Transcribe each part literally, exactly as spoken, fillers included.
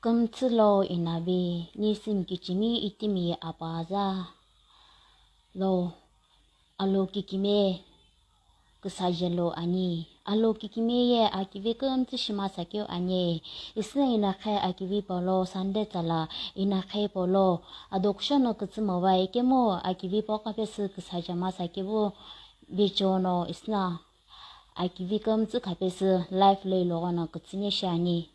Kümtsü lo inavi, nisim kichimi itimi apaza lo alo kikime küsaje lo ani. Alo kikime ye akivi kümtsü shima sakeu ani. Isna inakhe akivi polo Sunday tsala inakhe polo adokshono kütsü mova ikemu akivi po khapesü küsaje ma sakevu vechono isna akivi kümtsü khapesü life lo ilogono kütsüne shi ani.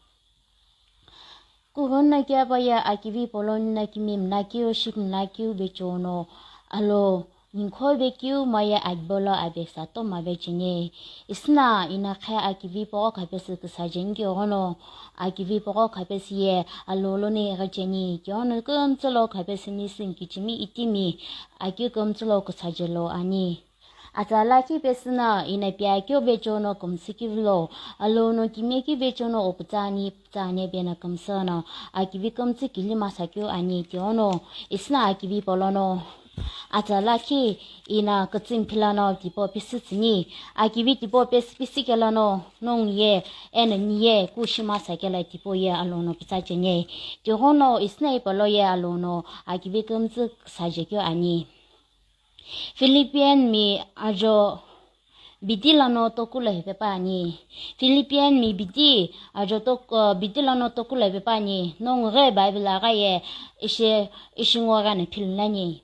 Kughunna kiapa ye akivi polo nina kimi mna kiu shik mna kiu vechono alo ninkho vekeu maye akibolo aveksa toma vecheni. Isna inakhe akivi pogho khapesü küsaje ni kighono akivi pogho khapesü ye alo loni ghecheni. Kighono kümtsü lo khapesü nisim kichimi itimi akeu kümtsü lo küsaje lo ani. Atsa lakhi pesü no ina piakeu vechono kümsü kivilo, alono kimekeu vechono opütsani pütsani pena kümsü no akivi kümtsü kili ma sakeu ani. Kighono isna akivi polono atsa lakhi ina kütsümi philano tipau pesü tsüni, akivi tipau pesü pesü kelano nongu ye eno ni ye kushi ma sakela tipau ye alono pütsa cheni. Kighono isna ipolo ye alono akivi kümtsü küsaje keu ani. Philippian mi ajo bidi lano toku lo hepe pa ani. Philippian mi bidi ajo tok-, uh, bidi lano toku lo hepe pa ani. Nongu ghi Bible agha ye ishi, ishi ngo ghi ane philunani.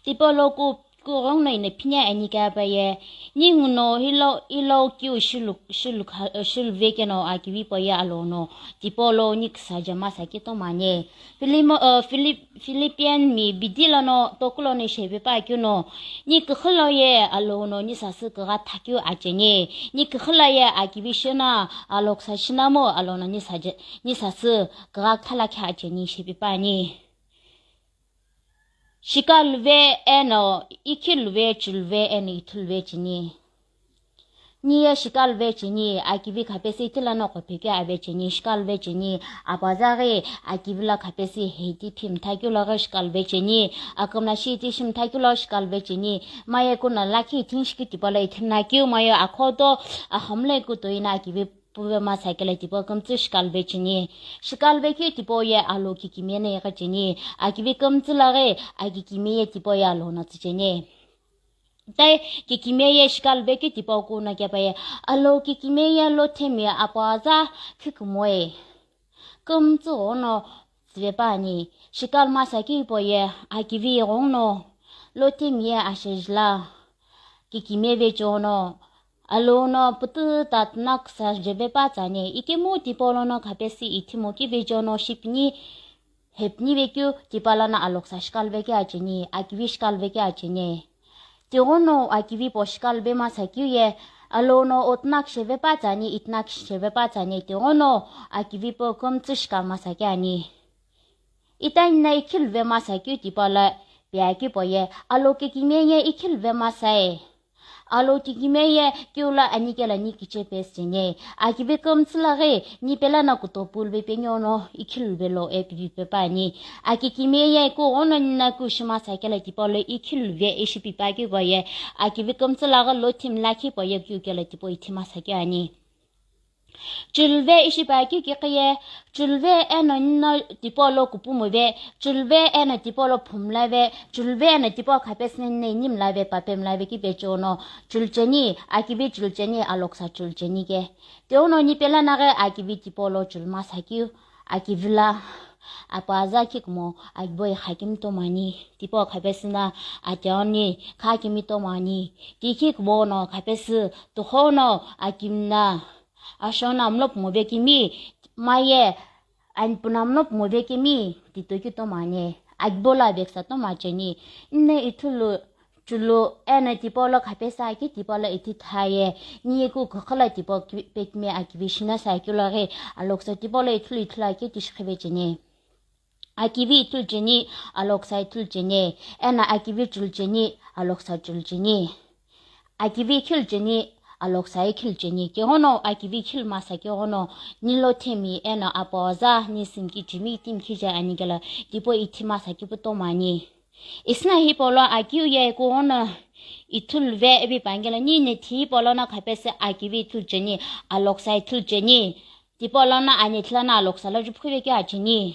Tipau lo ku, kughunno ina phine ani kapa ye. Ninguno hilo, ilo kiu shilu, shilu kha, shilu vekeno akivi po ye alono. Tipau lo ni küsaje ma sake toma ani. Filimo, uh, Filip-, Philippian mi bidi lano toku lono shepe pa keu no, ni küxü lo ye alono ni sasü kügha thakeu acheni. Ni küxü lo ye akivi shina aloksa shinamo alono ni saje, ni sasü kügha khala khe acheni shepe pa ani. Shika luve eno ikhi luve chuluve eno ithu luve cheni. Ni ye shika luve cheni, akivi khapesü ithulu no qhophekeu ave cheni, shika luve cheni, apaza ghi akivi lo khapesü heiti phimtha keu lo ghi shika luve cheni, akümla shi iti shimtha keu lo shika luve cheni, maye kuno lakhi ithinshi keu tipau lo ithimna keu, maye akhoto, ahomle kuto ina akivi puve ma sakela tipau kümtsü shika luve cheni. Shika luve keu tipau ye alo kikime no ighi cheni, akivi kümtsü lo ghi akikime ye tipau ye alono tsü cheni. Tai kikime ye shika luve keu tipau kuno kepa ye, alo kikime ye lo themi apaza khikumoe. Kümtsü ghono tsüve pa ani, shika lu ma sakeu po ye akivi ghono lo themi ye ashejila kikime vechono, alono pütü tatna küsaje ve pa tsani, ikemu tipau lono khapesü ithimo ki vechono shipni, hepni vekeu tipau lono aloksa shika luve keu acheni, akivi shika luve keu acheni. Tighono akivi po shika luve ma sakeu ye, alono otna küsheve pa tsani, itna küsheve pa tsani, tighono akivi po kümtsü shika ma sake ani. Itani na ikhi luve ma sakeu tipau lo piakeu po ye, alo kikime ye ikhi luve ma sae. Alo kikime ye keu lo ani kelo ni kiche pesü cheni. Akivi kümtsü lo ghi ni pelo no kuto pu luve peni ono ikhi luve lo e pipe pa ani. Akikime ye kughono nina kushi ma sakela tipau lo ikhi luve ishi pipa keu po ye. Akivi kümtsü lo ghi lo thimi lakhi po ye keu kelo tipau ithi ma sakeu ani. Chuluve ishi pa keu kiqi ye, chuluve eno nino tipau lo kupumuve, chuluve eno tipau lo phumlave, chuluve eno tipau khapesü nino inimlave, papemlave ki pechono, chulu cheni, akivi chulu cheni, aloksa chulu cheni ke. Tighono ni pelo no ghi akivi tipau lo chulu ma sakeu, akivi lo apaza khikumo, akivi bo ye khakimi toma ani, tipau khapesü no atiani khakimi toma ani, ti khikumo no khapesü, tighono akimi no, ashono amlo pumo vekimi, maye anipuna amlo pumo vekimi, tito keu toma ani, akivi bo lo aveksa toma cheni, nino ithulu chulu eno tipau lo khapesü aki tipau lo ithi thaye, ni ye ku küxü lo tipau ki-, pekime akivi shina sakeu lo ghi, aloksa tipau lo ithulu ithulu aki tishi khive cheni. Akivi ithulu cheni, aloksa ithulu cheni, eno akivi chulu cheni, aloksa chulu cheni. Akivi ikhi lu cheni, aloksa ikhi lu cheni. Kighono akivi ikhi lu ma sakeu ghono, ni lo themi eno apaza, nisim kichimi itimi khije ani kelo tipau ithi ma sake pu toma ani. Isna hipau lo akeu ye kughono ithulu ve ipi pa ani kelo nino thi hipau lono khapesü akivi ithulu cheni, aloksa ithulu cheni. Tipau lono ani thila no aloksa lo juphu vekeu acheni.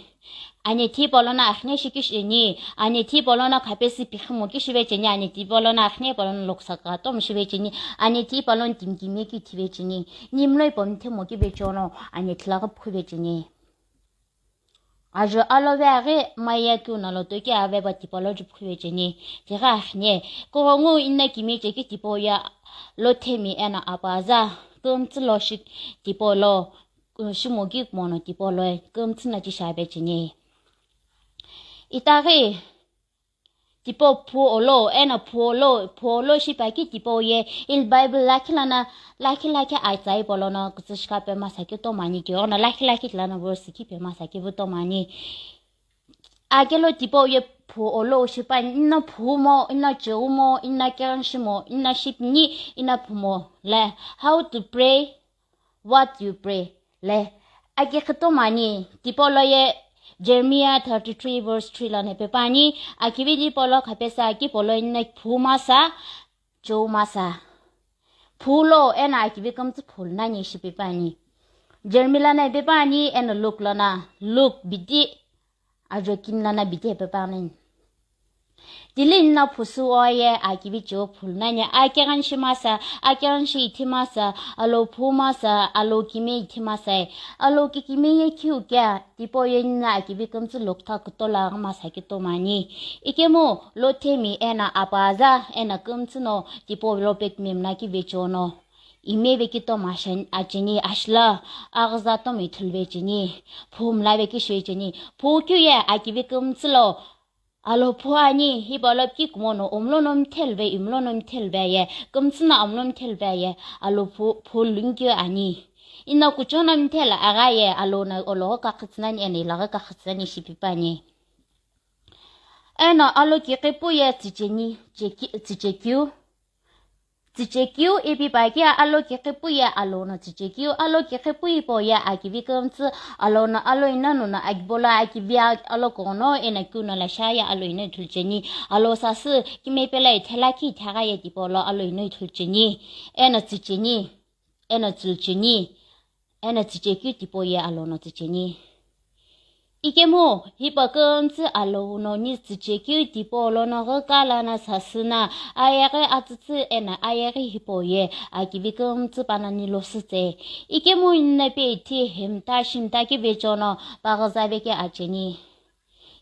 Ani thipa lono akhne shikishini. Ani thipa lono khapesi pikhimo kishive cheni. Ani thipa lono akhne pa lono loksa katom shive cheni. Ani thipa lono timkimi kithive cheni. Nimloi pomthemo kive chono ani thila phuve cheni. Ajo alo ve aghi maya keu no lo toki ave pa tipau lo juphu vecheni. Tighi akhne, kughongu ina kimi cheki tipau ye lo themi eno apaza, kümtsü lo shi tipau lo, uh, shimoki kumono tipau lo, kümtsü no chisha vecheni. Itaghi, tipau phu olo, eno phu olo, phu olo shipaki tipau ye, il Bible lakhi lana, lakhi lakhi aitsai polono, kutsu shika pe masa ki tomani ki, ono lakhi lakhi lana verse ki pe masa ki vu tomani. Akelo tipau ye phu olo shipani, ina phu mo, ina cheu mo, ina keranshi mo, ina shipni, ina phu mo. Le, how to pray, what you pray. Le, aki khito mani, tipau lo ye Jeremiah thirty-three verse three lana pepani, akivi tipau lo khapesa ki polo ina phu masa, cheu masa. Phu lo ena akivi kümtsü phu lo nani shipipani. Jeremiah lana pepani ena Luke lana, Luke bidi, ajo kini lana bidi pepani. Tili nna phusu oye akivi cheu phu lo nani akeranshi masa, akeranshi ithi masa, alo phu masa, alo kimi ithi masa, alo kikimi ye khiu kea, tipau ye nna akivi kümtsü lokta kutola masa ki tomani. Ikemu lo themi ena apaza ena kümtsü no tipau lo pekmemna ki vechono. Ime vekito masha acheni ashla aghüza tomi ithulu vecheni. Phu mla vekishu vecheni. Phu keu ye akivi kümtsü lo alo phu ani, hipau lo ki kumono omlo no mthelve, imlo no mthelve ye, kümtsü no amlo mthelve ye, alo phu, phu lungkeu ani. Ina kucho no mthela agha ye, alo no ologhi kakhütsü nani ena ilaghi kakhütsü nani shipipani. Eno alo kiqipu ye tsicheni, cheki-, tsichekeu. Tsichekeu ipi paki alo kiqipu ye alo no tsichekeu, alo kiqipu ipo ye akivi kümtsü alo no alo ina no no akibola akivi a-, alo kono ena keu no lasha ye alo ina ithulu cheni. Alo sasü kimepela ithela ki ithagha ye tipau lo alo ina ithulu cheni. Eno tsicheni, eno tsulu cheni. Eno tsichekeu tipau ye alo no tsicheni. Ikemu, hipau kümtsü alo no ni tsichekeu tipau lono ghüka lana sasü na, ayeghi atsütsü ena ayeghi hipau ye akivi kümtsü panani losütse. Ikemu nna pe ithi himta shimta ki vechono paghüza veke acheni.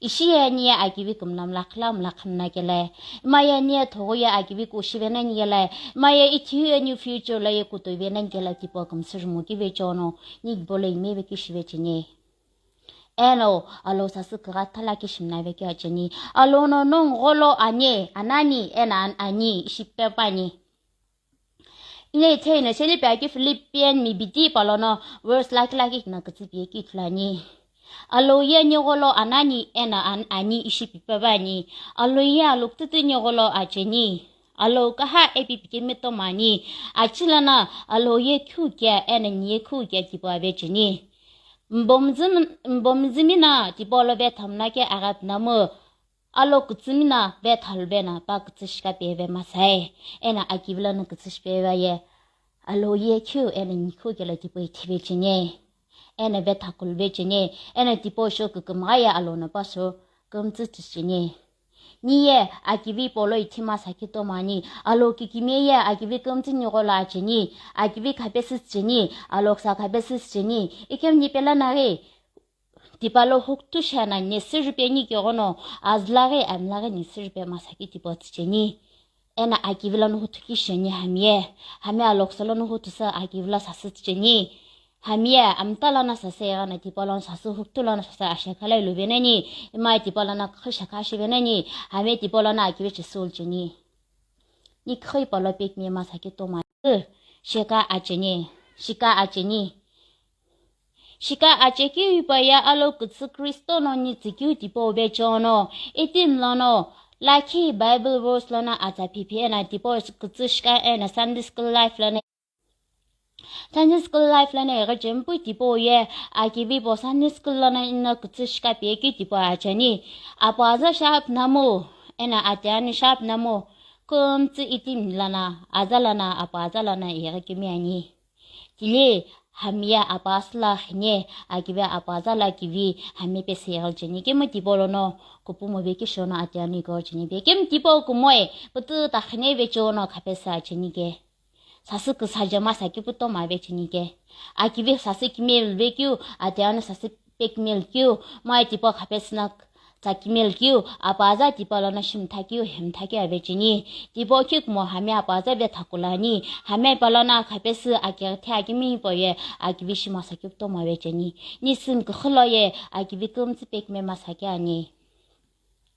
Ishi ye ni ye akivi kümla mlakhla mlakhna kele. Ma ye ni ye thoghi ye akivi kushi venani kele. Ma ye ithiu ye ni future lo ye kutoi venani kele tipau kümsü jumo ki vechono. Ni bolo ime veki shi vecheni. Eno, alo sasü kugha thala ki shimna veki acheni. Alo no nongu gholo ane, anani, ena an-, ani, ishi pepani. Ina ithena sheli pe aki Philippian mi bidi palono verse lakhi lakhi kina kütsü pi ye ki ithulu ani. Alo ye ni gholo anani ena an-, ani ishi pipe vani. Alo ye alo kütütü ni gholo acheni. Alo kaha epi pike metomani. Achi lana alo ye khu kea ena ni ye khu kea tipau avecheni. Mbomzim-, mbomzimina tipau lo vethamna ke aghat namu. Alo kütsümina vethaluvena pa kütsü shika peve masae, ena akivi lono kütsü shipevaye. Alo ye khiu ena nikhu kelo tipau ithivecheni. Ena vethakuluvecheni. Ena tipau sho kükümgha ye alo no pa sho kümtsü tsücheni. Ni ye akivi polo ithi masa ki tomani. Alo kikimi ye akivi kümtsü ni gholo acheni. Akivi khapesü tsücheni. Alo ksa khapesü tsücheni. Ikem ni pela naghi. Tipau lo huktu shena nesü rüpeni keghono, azü laghi, ami laghi nesü rüpe masa ki tipau tsücheni. Ena akivi lono huthu ki sheni hami ye. Hami alo ksa lono huthu sü akivi lo sasü tsücheni. Hami ye, amta lono sasü ighana tipau lono sasü huktu lono sasü ashekha lo iluvenani. Ima tipau lono khü shekha shivenani. Hami tipau lono akivi chisü ulucheni. Ni khü ipau lo pekmi masa ki tomani. Sheka acheni. Shika acheni. Shika achekeu hipau ye alo kütsü Kristo no ni tsükeu tipau vechono, eighteen lono, lakhi Bible verse lono atsa phiphi ena tipau kütsü shika ena Sunday school life lono. Sunday school life lono ighi chempui tipau ye akivi po Sunday school lono ino kütsü shika piyekeu tipau acheni. Apu aza shap namu, ena ate ani shap namu, kümtsü eighteen lono, aza lono, apu aza lono ighi kemi ani. Tili, hami ye apasü la xine, akivi apaza la kivi hami pese yeghal cheni. Kemu tipau lono kupumo vekisho no ate ani ko cheni pe. Kemu tipau kumoe, putu ta xine vecho no khapesa cheni ke. Sasü küsaje masa keu puto mave cheni ke. Akivi sasü kimel vekeu, ate ani sasü pekimel keu, mai tipau khapesü na tsa kimel keu, apaza tipau lono shimtha keu, hemtha keu ave cheni. Tipau kikmo hami apaza ve thakulani, hami pau lono khapesü akeghi the akimi hipau ye, akivi shi masa keu puto mave cheni. Nisün küxü lo ye, akivi kümtsü pekime masa ke ani.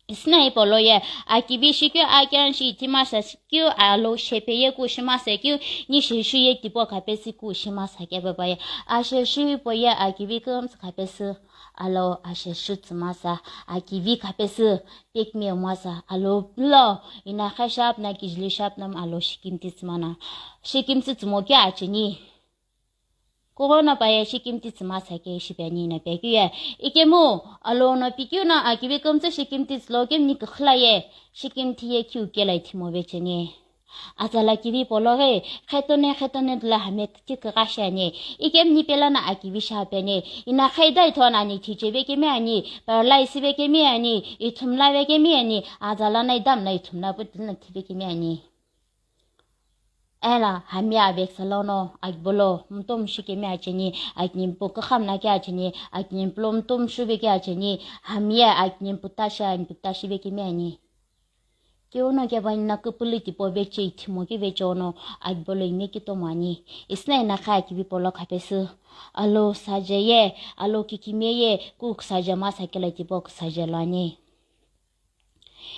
Isina hipau lo ye, akivi shikeu aken shi ithi masa keu, alo shepe ye ku shi masa keu, ni shi shu ye tipau khapesü ku shi masa ke baba ye. Ashe shu hipau ye, akivi kümtsü khapesü, alo ashe shu tsü masa, akivi khapesü pekime masa, alo lo, ina kha shap na kijili shap nam alo shikimti tsü mana. Shikimtsü tsümo ke acheni. Corona paye shikimti tsü masa ke shipe ani na pe keu ye. Ikemu, alo no pikeu no akivi kümtsü shikimti tsü lo kemu ni küxü la ye, shikimthi ye keu kela ithimo ve cheni. Aza la kivi polo ghi, khetone, khetone dula hami küthi kügha shi ani. Ikemu ni pela no akivi shi hape ani. Ina khaida ithona ani thiche vekemi ani, paralyze vekemi ani, ithumla vekemi ani, aza la no idam no ithumla putu no thi vekemi ani. Ela hami aveksa lono, akibolo, mutomu shikemi acheni, akinimpu küxamna ke acheni, akinimpu lo mutomu shuve ke acheni, hami ye akinimpu tashi, akinimpu tashi vekemi ani. Keu no kevani na küpülü tipau veche ithimo ke veche ono, akibolo ime kitomo ani. Isina ina kha akivi polo khapesü, alo saje ye, alo kikime ye, ku küsaje masa kelo tipau küsaje lo ani.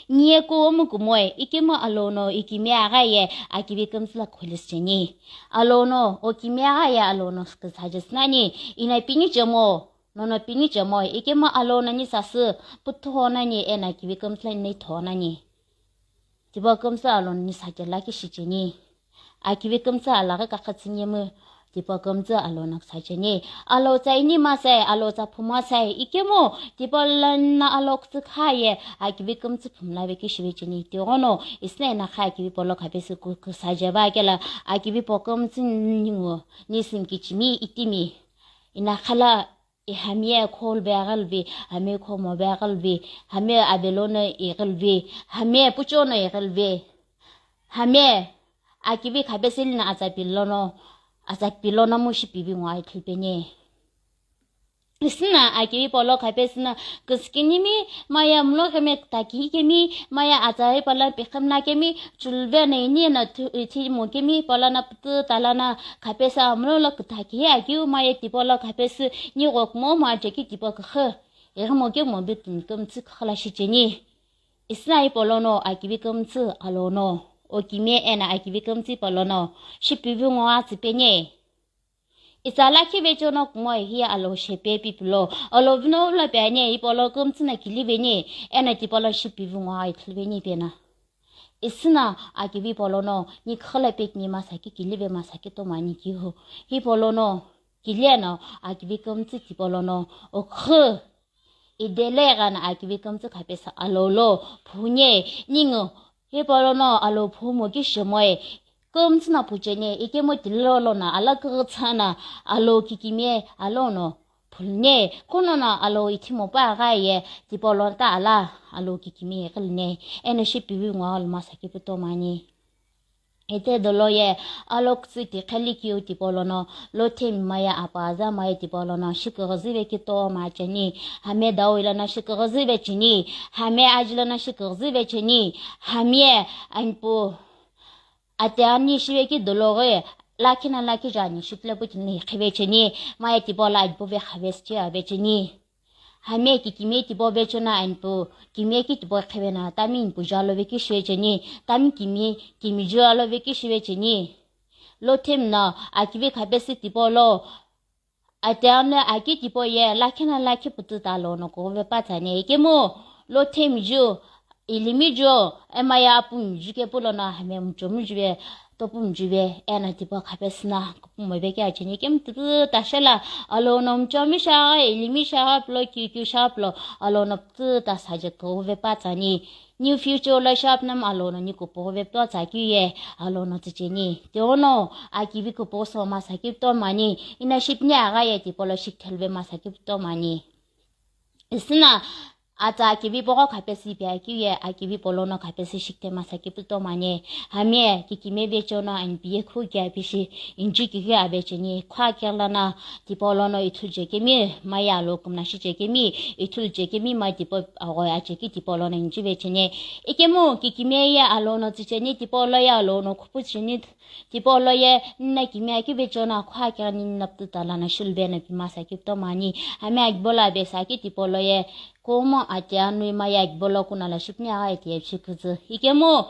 Niye kuomu kumoe, ikemu alo no ikime agha ye, akivi kümtsü la kholisi cheni. Alo no, okime agha ye alo no küsaje sünani, ina pini chemo, nono pini chemo, ikemu alo no ni sasü, putho nani, ena kivi kümtsü la ni tho nani. Tipau kümtsü alo no ni saje la kishi cheni. Akivi kümtsü alaghi kakha tsünyemu, tipau kümtsü alo no küsa cheni. Alo tsa ini masai, alo tsa phu masai, ikemu, tipau lono alo kütsü kha ye, akivi kümtsü phumla ve kishive cheni. Tighono, isina ina kha akivi polo khapesü ku-, küsaje va kela, akivi pau kümtsü ningu, nisün kichimi, itimi. Ina khala, I hami ye kholu veghi luve, hami ye khomo veghi luve, hami ye avelo no ighi luve, hami ye pucho no ighi luve, hami ye akivi khapesü lino atsapilo no, atsapilo no mu shipivi ngo ithulu peni. Isina akivi polo khapesü no küsükinimi, maya mlo kemi kütakikemi, maya atsai pala pikhimla kemi, chulve no ini no thu-, ithimo kemi, pala no pütü tala no khapesü amlo lo kütaki akeu, maya tipau lo khapesü ni ghokumo mo ajeki tipau küxü. Ighimo kemo bitimi kümtsü küxü la shicheni. Isina hipau lono akivi kümtsü alo no, okime ena akivi kümtsü hipau lono, shipivi ngo atsü peni. Itsa lakhi veche no kumoe hi alo shepe pipilo, alo vino lo pe ani, hipau lo kümtsü no kili veni, ena tipau lo shipivi ngo ithulu veni pena. Isina akivi pau lono, ni küxü la pekini masa ke kili ve masa ke tomo ani kihu. Hipau lono, kili eno akivi kümtsü tipau lono, okhu. Idele ghana akivi kümtsü khapesü alo lo, phunye, ningu, hipau lono alo phumo kishi moe, kümtsü no phucheni, ikemu tilo lono, ala kügütsü no, alo kikimi, alo no, phulne, kuno no alo ithimo pa gha ye, tipau lo ta ala, alo kikimi ghilne, eno shipivi ngo alo masa ke puto mani. Ite dolo ye, alo kütsü ti khali kiu tipau lono, lothemi maya apaza maya tipau lono, shiküghüzü ve kito ma cheni, hami ye dawi lono shiküghüzü ve cheni, hami ye aji lono shiküghüzü ve cheni, hami ye anipu ate ani shive ki dolo ghi, lakhi na lakhi jani, shikle pu cheni, khive cheni, maya tipau lo anipu ve khavesü che ave cheni. Hami ye kikimi tipau vecho no anipu, kimi ye ki tipau khivena, tami anipu ju alo ve kishive cheni, tami kimi, kimi ju alo ve kishive cheni. Lothemi no, akivi khapesü tipau lo, ate ani aki tipau ye, lakhi na lakhi pütü talo no kughuve pa tsani, ikemu, lothemi ju, ilimi ju, emaya apumi ju kepu lono, hami ye muchomu ju ve, topumi ju ve, ena tipau khapesü no, kupumo ve ke acheni, ikemu tipau ta shela, alo no muchomu shagha, ilimi shagha pilo, kiu kiu shagha pilo, alo no pütü ta saje kughuve pa tsani, New future lo shapnam alono ni kupughuve pütotsa keu ye alono tsücheni. Tigono akivi kupughu so masa keu pütomani, ina shipni agha ye tipolo shikthelu ve masa keu pütomani. Isina atsa akivi pogho khapesi pi akeu ye akivi polono khapesi shikthe masa keu pütomani. Hamye kikime vechono anpiye khu keu apishi inji kikeu avecheni. Khua kelana tipolono ithulu chekemi, maya lo kumna shi chekemi, ithulu chekemi ma tipo agho acheki tipolono inji vecheni. Ikemu kikime ye alono tsücheni, tipolo ye alono khupu cheni, tipolo ye nna kimi akeu vechono khua kegani nna pütüta lana shuluveno pi masa keu pütomani. Hamye akibo lo avesa keu tipolo ye kumo ate anui maya akibo lo kuna lo shipni agha ite ye pishiküzü. Ikemu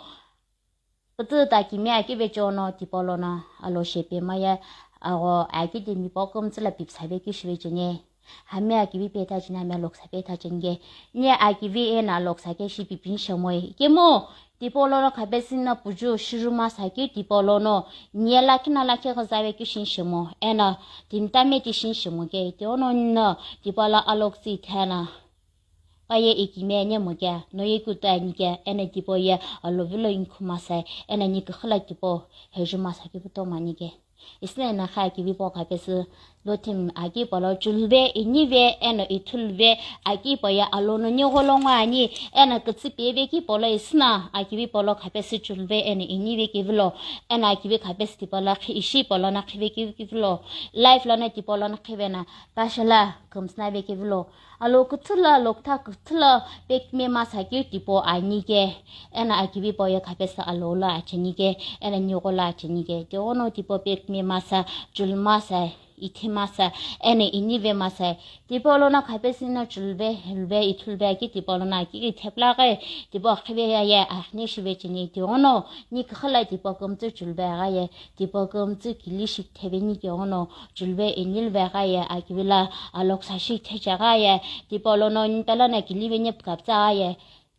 pütüta kimi akeu vechono tipolono alo shepe maya agho akeu timi po kümtsü lo pipsa ve keu shivecheni. Hamye akivi petha cheni, hamye aloksa petha cheni ke. Ni akivi eno aloksa ke shi pipini shemoi. Ikemu tipolono khapesi no puju shiru masa keu tipolono nie lakhi na lakhi ghüzave keu shinshimo. Eno timtame ti shinshimo ke. Tigono no tipolo aloksü ithena. Paye ikime nyemo ke, no ye kutu ani ke, eno tipo ye alovilo inkhu masa, eno ni küxü lo tipo heju masa keu pütomani ke. Isina ina kha akivi po khapesi Lothimi akipo lo chulve, inive, eno ithuluve akipo ye alono ni gholo ngo ani, eno kütsü peve kipo lo isina akivi polo khapesi chulve, eno inive kivilo, eno akivi khapesi tipolo khi ishi polono khive kivi kivilo, life lono tipolono khive na, pashala kümsüna ve kivilo. Alo küthü lo, alo kütha küthü lo pekime masa keu tipo ani ke, eno akivi po ye khapesi alo lo acheni ke, eno nigholo acheni ke. Tigono tipo pekime masa, chulu masa, ithi masa, eno inive masa. Tipolono khapesi no chuluve, heluve, ithuluve aki tipolono aki ithepla ghi, tipo khive ye akhne shivecheni. Tigono ni küxü lo tipo kümtsü chuluve agha ye, tipo kümtsü kili shiktheveni ke ono chuluve inilve gha ye akivi lo aloksa shiktheche gha ye tipolono nipelo no kilive nipukapütsa gha ye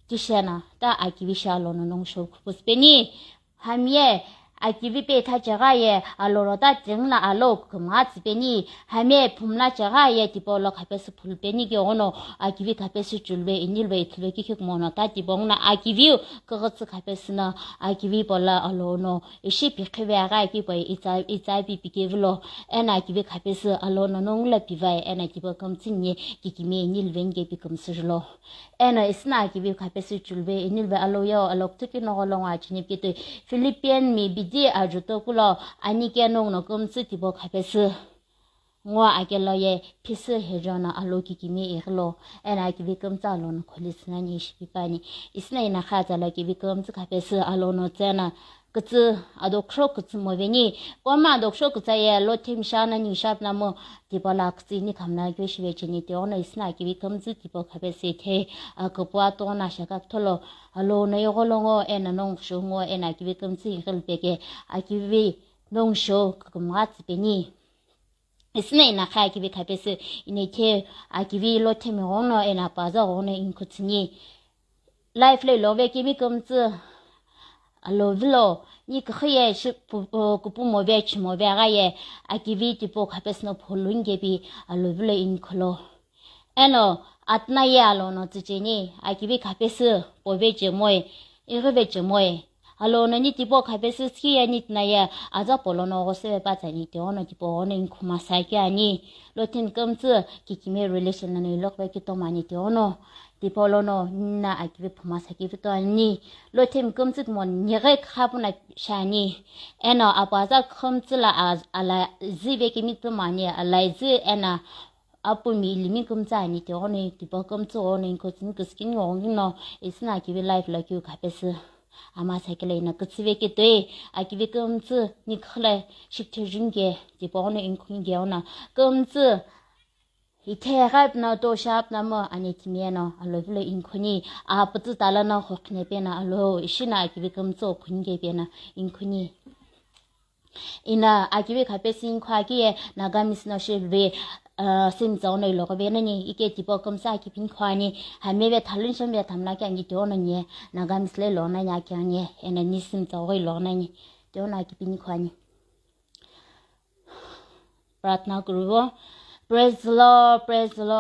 tishena ta akivi shi alono nongu shou khupusüpeni. Hamye akivi petha che gha ye alono ta tinguna alo kümgha tsüpeni. Hamye phumla che gha ye tipolo khapesi phulupeni ke ono akivi khapesi chuluve inilve ithuluve kikhi kumono ta tiponguna akiviu küghütsü khapesi no akivi polo alono ishi pikhive aghi akipo itsa, itsa pi pikevilo, eno akivi khapesi alono nongu lo pivai, eno tipo kümtsü ni kikime inilve ni ke pi kümsü julo. Eno isina akivi khapesi chuluve inilve alo yo alo kütü keu no gholo ngo acheni pi ketoi Philippian mi bidi ajuto kulo ani ke nongu no kümtsü tipo khapesi ngo akelo ye phisü hejo no alo kikime ighilo, eno akivi kümtsü alono kholi sünani ishi pipani. Isina ina kha atsa lo akivi kümtsü khapesi alono tsüna kütsü adokhro kütsü moveni, koma adokhro kütsa ye Lothimi shana ni shapnamo tipolo kütsü ini khamna keu shivecheni. Tigono isina akivi kümtsü tipo khapesi the aküpu atono ashaka kütholo alono igholo ngo eno nongu shou ngo eno akivi kümtsü ighilo peke akivi nongu shou kükümgha tsüpeni. Isina ina kha akivi khapesi ina the akivi Lothimi ghono eno apaza ghono inkhu tsüni. Life lo ilove kemi kümtsü alovilo ni küxü ye shi pu-, pu-, kupu move chimove gha ye akivi tipo khapesi no phulu nge pi alovilo inkhulo. Eno atna ye alono tsücheni akivi khapesi pove chemoi, ighive chemoi. Alono ni tipo khapesi sikhi ye ni tna ye aza polono ghosüve pütsa ani tigono tipo ghono inkhu masa keu ani. Lothimi kümtsü kikime relation lono ilokhve keu tomani tigono tipolono nina akivi phumasa keu pütomani. Lothimi kümtsü kumo nighe khapu na shani. Eno apaza kümtsü lo az-, ala zive kemi pümani, ala zi eno apumi ilimi kümtsü ani tigono tipo kümtsü ghono inkhu tsüni küsükini ghono isina akivi life lo keu khapesi ama sakelo ina kütsüve ketoi akivi kümtsü ni küxü lo shikthejunge tipoghono inkhunge ono kümtsü ithegha püno to shapnamo ani timi eno alovilo inkhuni apütsü tala no khukhine peno alo ishi no akivi kümtsü okhunge peno inkhuni. Ina akivi khapesi inkhu aki ye Nagamese no shiluve, ah, simtsa ono iloghi venani ike tipo kümtsü akipi inkhu ani. Hamye ve thaluni shami ve thamla ke ani tigono nye Nagamese lo ilonani aki ani eno ni simtsa gho ilonani tigono akipi inkhu ani. Pratna kuruvo. Praise the Lord, praise the Lord.